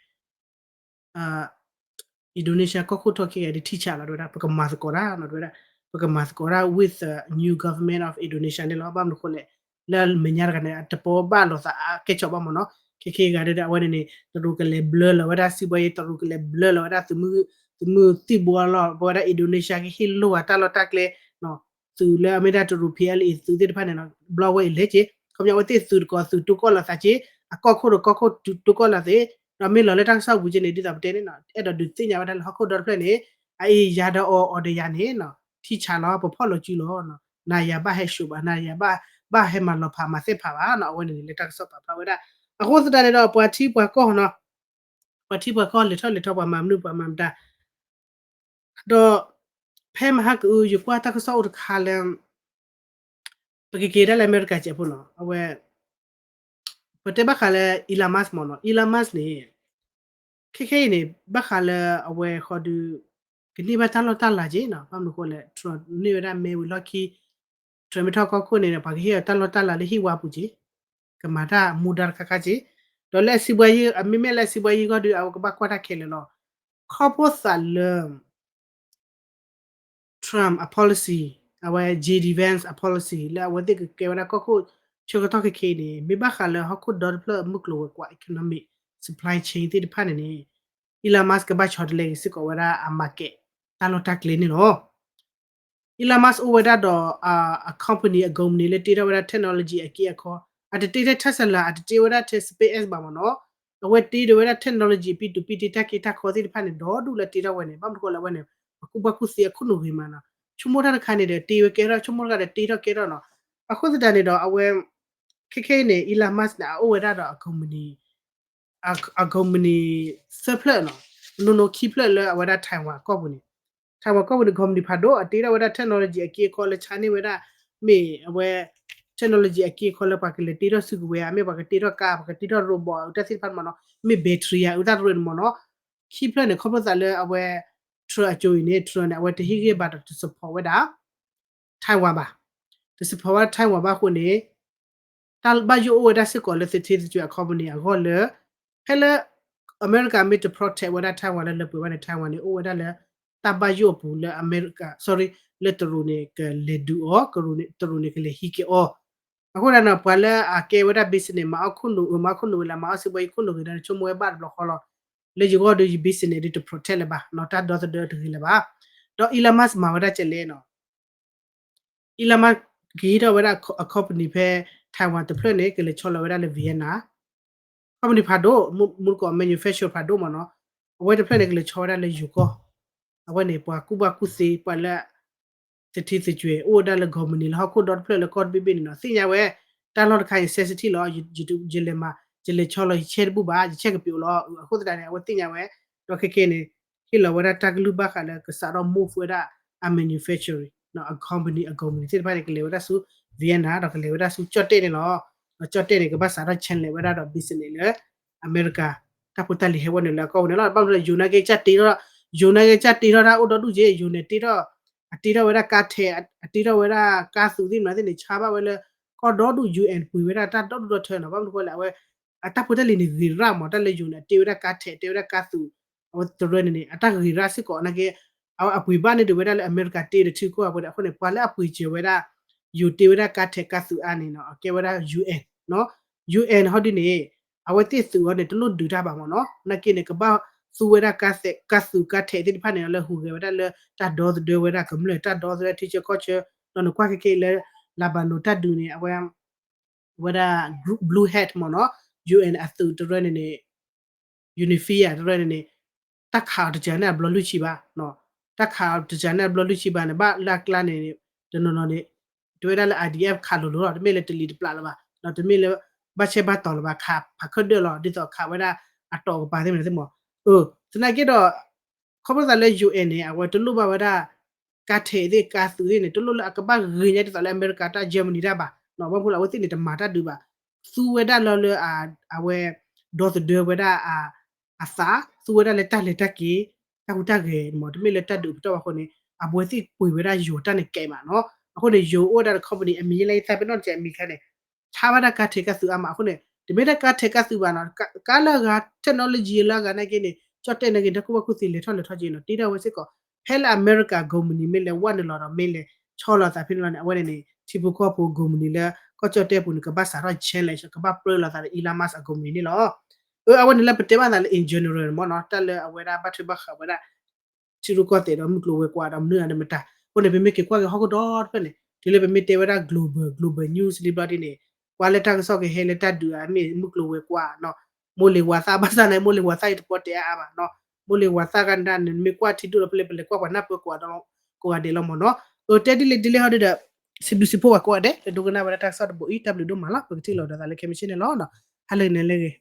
Indonesia ကီၢ်ခိၣ်ထီၣ်ခဲဂၤဒ်ထံဆးလီၤ တဲဝဲဒၣ် ပကမၤသကိးတၢ်နီၤ တဲဝဲဒၣ် ပကမၤသကိးတၢ် with the new government of Indonesia န့ၣ်လီၤ. ဘၣ်မနုၤအဃိလဲၣ် လၢအမဲာ်ညါတဂၤန့ၣ် အတပီဘၣ်လိာ်သးအါကဲၣ်ဆိးဘၣ်မ့ၢ်နီၤ ခဲခဲဂၤဒ်အဝဲန့ၣ်န့ၣ် တရူးကလဲၤဘျၢလီၤဝဲဒၣ်စံးဘှီယံၤ တရူးကလဲၤဘျၢလီၤဝဲဒၣ် သုးမုၢ်သံၣ်ဘိလီၤ ပဝဲဒၣ် Indonesia ကဟ့ၣ်လိာ်အတၢ်လီၢ်တၢ်ကျဲ သုးလၢအမ့ၢ်ဒၣ်တရူး PLA သုးသ့ၣ်တဖၣ်န့ၣ်နီၤ ဘျီဝဲအံၤလဲၤက့ၤ ခီပညီအဝဲသ့ၣ်သုးတကိးသုးတိကိၢ်လိာ်သးက့ အကီၢ်ခိၣ်တကီၢ်ခိၣ်တိကိၢ်လိာ်သး ဒီးမ့ၢ်လီၤလၢတၢ်ကစီၣ်ပူၤက့န့ၣ် ဒ်သိးပတဲန့ၣ်နီၤ အဲၣ်ဒိးဒုးသ့ၣ်ညါဝဲဒၣ်လၢဟီၣ်ခိၣ်ဒီတဖျၢၣ်န့ၣ် အအံၤယၤဒီးအီၤအီၤဒီးယၤန့ၣ်နီၤ ထံဆးလီၤ ပဖီၣ်လိာ်စုလီၤ နၤယၤဘၣ်ဟဲ show ဘၣ် နၤယၤဘၣ်ဟဲမၤလီၤဖးမၤသ့ၣ်ဖးဘၣ်နီၤ အဝဲန့ၣ်န့ၣ်လၢတၢ်ကစီၣ်ပာ်ဖျါဝဲဒၣ် အဃိသတးန့ၣ်ဒီးပှၤထံပှၤကီၢ်နီၤ ပှၤထံပှၤကီၢ်လဲၤထီၣ်လဲၤထီပှၤမၤမနုၤပှၤမၤမတၤ ဒီး ဖဲမဟါကအု ယကွၢ်တၢ်ကစီၣ်အိၣ်တခါလၢ ပကက့ၤဒၣ်လၢအမဲရကၤစဲးဖိနီၤ အဝဲ ပတဲဘၣ်ဃးလၢ Elon Musk မ့ၢ်နီၤ Elon Musk န့ၣ် ခဲခဲအံၤန့ၣ် ဘၣ်ဃးလၢအဝဲဃီဒုး ကန့ၢ်ဘၣ်တၢ်လီၢ်တၢ်လၤက့နီၤ ဘၣ်မနုၤအဃိလဲၣ် Trump န့ၢ်ဝဲဒၣ်မဲဝံၤလီၢ်ခံ Trump မ့ၢ်ထီၣ်ကီၢ်ခိၣ်န့ၣ် ပှၤကဟ့ၣ်အီၤတၢ်လီၢ်တၢ်လၤလၢဟံၣ်ဝါပူၤက့ ကမၤတၢ်မူဒါတခါခါက့ ဒီးလၢအစံးဘှါယံၤ အမ့မ့ၢ်လၢအစံးဘှါယံၤဂီၢ်ဒုး အဝဲကဘၣ်ကွၢ်တၢ်ခဲလၢာ်လီၤ ခီဖျိသးလၢ Trump အ policy အဝဲ J D Vance အ policy လၢအဝဲသ့ၣ်ကကဲဝဲဒၣ်ကီၢ်ခိၣ်ဆၢကတီၢ်ခဲခဲအံၤန့ၣ် မ့ၢ်ဘၣ်ဃးလၢဟီၣ်ခိၣ်ဒီတဖျၢၣ်အမုၢ်ကျိၤဝဲၤကွာ် economic supply chain သ့ၣ်တဖၣ်န့ၣ်န့ၣ် Elon Musk ကဘၣ်ဆီတလဲက့ၤစ့ၢ်ကီးဝဲဒၣ်အ market တၢ်လီၢ်တၢ်ကျဲန့ၣ်လီၤ Elon Musk အိၣ်ဝဲဒၣ်ဒီး အ company အ company လၢတ့ထီၣ်ဝဲဒၣ် technology အက့အခီ အတတ့ထဲ Tesla အတတ့ဝဲဒၣ်ထဲ SpaceX ဘၣ်မ့ၢ်နီၤ အဝဲတ့ဒီးဝဲဒၣ် technology ပံတူးပံတ့တၢ်က့တၢ်ခီသ့ၣ်တဖၣ်န့ၣ် ဒီဒူၣ်လၢတ့ထီၣ်ဝဲန့ၣ် ဘၣ်မနုၤဃိလၢအဝဲန့ၣ် ပှၤကူၣ်ဘၣ်ကူၣ်သ့အခိၣ်နူာ်ဂ့ၤမးနီၤ ဆိကမိၣ်တၢ်တခါန့ၣ်ဒီး တ့ဝဲကဲထီၣ် ဆိကမိၣ်တခါဒီးတ့ထီၣ်ကဲထီၣ်နီၤ အဃိသတးန့ၣ်ဒီး အဝဲ ခဲခဲအံၤန့ၣ် Elon Musk န့ၣ် အအိၣ်ဝဲဒၣ်ဒီးအ company အ company သၢဖျၢၣ်နီၤ နီၢ်နီၢ်ခံဖျၢၣ်လၢအဝဲဒၣ် Taiwan ကီၢ်ပူၤန့ၣ် Taiwan ကီၢ်ပူၤန့ၣ် company ဖးဒိၣ် အတ့ထီၣ်ဝဲဒၣ် technology အက့အခီလၢဆါန့ၢ်ဝဲဒၣ် မ့ၢ်အဝဲ technology အက့အခီလၢပှၤကလဲၤတ့ထီၣ်စုကဝဲၤဧါ မ့ၢ်ပှၤကတ့ထီၣ်ကါ ပှၤကတ့ထီၣ် robot အတၢ်သ့ၣ်တဖၣ်မ့ၢ်နီၤ မ့ၢ် battery ဧါ အတၢ်တရၢန့ၣ်မ့ၢ်နီၤ ခံဖျၢၣ်န့ၣ် ခီဖျိသးလၢအဝဲ Trump အကၠိအံၤန့ၣ် Trump န့ၣ် အဝဲတဟ့ၣ်ဂံၢ်ဘါဒီးတ support ဝဲဒၣ် Taiwan ဘၣ် တ support ဝဲဒၣ် Taiwan ဘၣ်အဃိန့ၣ် တၢ်ဘၣ်ယိၣ်အိၣ်ဝဲဒၣ်စ့ၢ်ကီးလၢသထ့သကွဲၤအ company အဂီၢ်လၢ ဖဲလၢ အမဲရကၤမ့ၢ်တ protect ဝဲဒၣ် Taiwan လၢလၢပှဲၤဘၣ်န့ၣ် Taiwan န့ၣ် အိၣ်ဝဲဒၣ်လၢ တၢ်ဘၣ်ယိၣ်အပူၤလၢအမဲရကၤ sorry လၢတရူးန့ၣ် ကလဲၤဒုးအီၤ တရူးန့ၣ် ကလဲၤဟံးက့ၤအီၤ အဃိသတးန့ၣ် ပှၤလၢအကဲဝဲဒၣ် business မၤအီၣ်ခိၣ်နူာ် မၤအီၣ်ခိၣ်နူာ်ဝဲလၢ မၤအီၣ်စံးဘှါယံၤခိၣ်နူာ်ဂ့ၤဒၣ်န့ၣ် ဆိကမိၣ်ဝဲဘၣ်တဘျီဃီလီၤ လၢယဂီၢ်ဒီးယ business န့ၣ် ဒုးတ protect လၢၤဘၣ် တၢ်ဒီသဒၢတဂ့ၤလၢၤဘၣ် ဒီး Elon Musk မၤဝဲဒၣ်ကဲလဲၣ်နီၤ Elon Musk ကဟံးထီၣ်ဝဲဒၣ်အ company ဖဲ Taiwan တဖျၢၣ်န့ၣ် ကလဲၤဆီလီၤဝဲဒၣ်လၢ Vietnam company ဖးဒိၣ် မူတကိး manufacturer ဖးဒိၣ်မ့ၢ်နီၤ အဝဲတဖျၢၣ်န့ၣ် ကလဲၤဆီဝဲဒၣ်လၢယိၤကီၢ် အဝဲန့ၣ် ပှၤကူၣ်ဘၣ်ကူၣ်သ့ ပှၤလၢ သထ့သကွဲၤ အိၣ်ဝဲဒၣ်လၢ company လၢဟီၣ်ခိၣ်ဒီတဖျၢၣ်လၢကီၢ်တဘ့ၣ်ဘ့ၣ်န့ၣ်နီၤ သ့ၣ်ညါဝဲ တၢ်လီၢ်တခါအံၤ sensitive လီၤ ယလဲၤမၤ ယလဲၤဆီလီၤယဆဲတဘူၣ်ဘၣ် ယဆဲကပျိလီၤ အဃိသတးန့ၣ် အဝဲသ့ၣ်ညါဝဲ ဒီးခဲခဲန့ၣ် ဟ့ၣ်လီၤဝဲဒၣ်တၢ်ကလုၢ်ဘၣ်ဃးလၢကစးထီၣ် move ဝဲဒၣ် အ manufacturing အ company အ company သ့ၣ်တဖၣ်န့ၣ် ကလဲၤဝဲဒၣ်ဆူ Vietnam ဒီးကလဲၤဝဲဒၣ်ဆူကၠီၣ်တဲၣ်န့ၣ်လီၤ ဒီးကၠီၣ်တဲၣ်န့ၣ် ကဘၣ်စးထီၣ် challenge ဝဲဒၣ်ဒီး business လၢ အမဲရကၤ တၢ်ဖိတၢ်လံၤဟဲဝဲနုာ်လၢအကီၢ်ပူၤန့ၣ်လီၤ ဘၣ်မနုၤလဲၣ် ယိၤနာ်က့ ကစၢ်တ့ထီၣ် ယိၤနာ်က့ ကစၢ်တ့ထီၣ်တၢ်အိၣ်ဒီဒူၣ်က့ ယိၤန့ၣ်တ့ထီၣ် အတ့ထီၣ်ဝဲဒၣ်ကါထဲး အတ့ထီၣ်ဝဲဒၣ်ကါသုးသ့ၣ်မနုၤသ့ၣ်န့ၣ် ဆါဘၣ်ဝဲလၢ ကီၢ်ဒီဒူၣ် UN ပှ့ၤဝဲဒၣ်တၢ်ဒီဒူၣ်ဒီထၢနီၤ ဘၣ်မနုၤဃိလဲၣ် အဝဲ အတၢ်ဖိတၢ်လံၤန့ၣ် ဂ့ၤရၣ်မး တၢ်လၢယိၤန့ၣ် အတ့ဝဲဒၣ်ကါထဲး တ့ဝဲဒၣ်ကါသုး အဝဲတရၢန့ၣ်န့ၣ် အတၢ်ဂ့ၤရၣ်စ့ၢ်ကီးနာ်က့ အဝဲအပှ့ၤဘၣ်န့ၢ်ဒံးဝဲဒၣ်လၢအမဲရကၤတ့ဒီးထံကီၢ်အပူၤဒီး အဃိန့ၣ် ပှၤလၢအပှ့ၤစၢၤဝဲဒၣ် ယိၤတ့ဝဲဒၣ်ကါထဲးကါသုးအါန့ၣ်နီၤ အကဲဝဲဒၣ် UN နီၤ UN ဟီဒ်န့ၣ် အဝဲသ့ၣ်သုးအီၤန့ၣ် တလိၣ်ဒုးတၢ်ဘၣ်မ့ၢ်နီၤ နာ်က့န့ၣ် ကဘၣ် သူဝဲဒၣ်ကါသုးကါထဲးသ့ၣ်တဖၣ်န့ၣ် လၢဟူးဂဲၤဝဲဒၣ်လၢတၢ်ဒီသဒၢဝဲဒၣ်ကမျၢၢ် တၢ်ဒီသဒၢထံဆၢကီၢ်ဆၢ, ဒီးနကွၢ်ခဲကနံၣ်အံၤလၢ Lebanon တၢ်ဒုးန့ၣ် အဝဲ ဝဲဒၣ် Blue Hat မ့ၢ်နီၤ, U N အသုးတရၢန့ၣ်န့ၣ် UNIFIL တရၢန့ၣ်န့ၣ် တၢ်ခးအီၤတစှၤန့ၢ်အဘျီလွံၢ်ဆံဘး, တၢ်ခးအီၤတစှၤန့ၢ်အဘျီလွံၢ်ဆံဘးန့ၣ် ဘၣ်လၢအကျါန့ၣ် တနီၤနီၤန့ၣ် တဝဲဒၣ်လၢ I D F ခးလိၤလိၤလီၤ, တမ့ၢ်လၢတလံၤတပျးလၢၤဘၣ်, တမ့ၢ်လၢ ဘၣ်ဆဲးဘၣ်တီၤလၢၤဘၣ်, ခးဖးခၢၣ်ဒၢၣ်လီၤ, ဒ်သိးခးဝဲဒၣ်အတီၢ်ကပၤသ့ၣ်မနုၤသ့ၣ်မး, သနာ်က့ဒီး ခီဖျိသးလၢ U N န့ၣ် အဝဲတလိၣ်ဘၣ်ဝဲဒၣ် ကါထဲးသ့ၣ်ကါသုးသ့ၣ်န့ၣ် တလိၣ်လၢအကဘၣ်ဂ့ၤညါဒ်သိးလၢအမဲရကၤတၢ် Germany တၢ်ဘၣ်, ဘၣ်မနုၤအဃိလဲၣ် အဝဲသ့ၣ်န့ၣ်တမၤတၢ်ဒုးဘၣ်, သူဝဲဒၣ်လၢလၢ အဝဲ ဒီသဒၢဝဲဒၣ် အသး, သူဝဲဒၣ်လၢတၢ်လဲၤတၢ်က့ၤ, တၢ်ဟူးတၢ်ဂဲၤမ့ၢ် တမ့ၢ်လၢတၢ်ဒုးပတီၢ်ဘၣ်အဃိန့ၣ် အဝဲသ့ၣ်ပှ့ၤဝဲဒၣ်ယိၤတၢ်န့ၣ်ကဲးမးနီၤ, အဃိန့ၣ် ယိၤအိၣ်ဝဲဒၣ်ဒီး company အမံၤယဲလၢယသးပ့ၤနီၣ်တကဲးအမံၤခဲန့ၣ် ဆါဘၣ်တၢ်ကါထဲးကါသုးအါမးအဃိန့ၣ် တမ့ၢ်တၢ်ကါထဲးကါသုးဘၣ်နီၤ, ကါလၢအဂၤ technology လၢအဂၤနာ်က့န့ၣ် ကၠီၣ်တဲၣ်နာ်က့ တၢ်ကူၣ်ဘၣ်ကူၣ်သ့လဲၤထီၣ်လဲၤထီၣ်က့ၤနီၤ တ့ထီၣ်ဝဲစ့ၢ်ကီး, ဖဲလၢအမဲရကၤ company မ့ၢ်လဲၤဝဲနုာ်လီၤဒီး မ့ၢ်လဲၤဆီလီၤသးဖဲန့ၣ်လီၤန့ၣ် အဝဲန့ၣ်န့ၣ် ထံဖိကီၢ်ဖိ company လၢ ကီၢ်ကၠီၣ်တဲၣ်ပူၤန့ၣ် ကဘၣ်စးထီၣ် challenge ကဘၣ်ပြၢလိာ်သးဒီး Elon Musk အ company န့ၣ်လီၤ. အဝဲန့ၣ်လၢပတဲဘၣ်သးလၢ in general မ့ၢ်နီၤ တၢ်လၢအဝဲဒၣ်ဘၣ်ထွဲဘၣ်ဃးဝဲဒၣ် ထံရူၢ်ကီၢ်သဲးဒီးမုၢ်ကျိၤဝဲၤကွာ်ဒီးမနုၤအါန့ၣ်မတၤ, အဃိန့ၣ် ပမ့ၢ်က့ၤကွၢ်က့ၤဟီၣ်ခိၣ်ဒီတဖျၢၣ်န့ၣ် တုၤလၢပမ့ၢ်တဲဝဲဒၣ် global global news လံဘျီဒ်န့ၣ် ကွၢ်လၢတၢ်ကစီၣ်ကဟဲလၢတၢ်ဒုးအမ့ၢ်မုၢ်ကျိၤဝဲၤကွာ်နီၤ, မိၢ်လ့ၤဝၤသၣ်ဘၣ်ဆၣ်န့ၣ် မိၢ်လ့ၤဝၤသၣ်အံၤတပီၢ်တဲအါအါဘၣ်နီၤ, မိၢ်လ့ၤဝၤသၣ်ကနၣ်န့ၣ် မ့ၢ်ကွၢ်ထံဒိၣ်လီၤဖဲလဲၣ် ပလဲၤကွၢ်ပှၤနၢ်ပၢၢ်ကိးဂၤဒဲးလီၤမ့ၢ်နီၤ, အတဲဒ်လဲၣ်ဒ်လဲၣ်ဟီဒ်ဒီး စံးဘျုးစံးဖှိၣ်ပှၤကိးဂၤဒဲး လၢဒိကနၣ်ဝဲဒၣ်တၢ်ကစီၣ်တဘိအံၤ တၢ်ဘျုးဒိၣ်မးလီၤ ပကထံၣ်လိာ်ဒီးသးလၢခဲမုၢ်ဆ့ၣ်န့ၣ်လီၤ, ဟါလၢဂ့ၤန့ၣ်လၢဂ့ၤ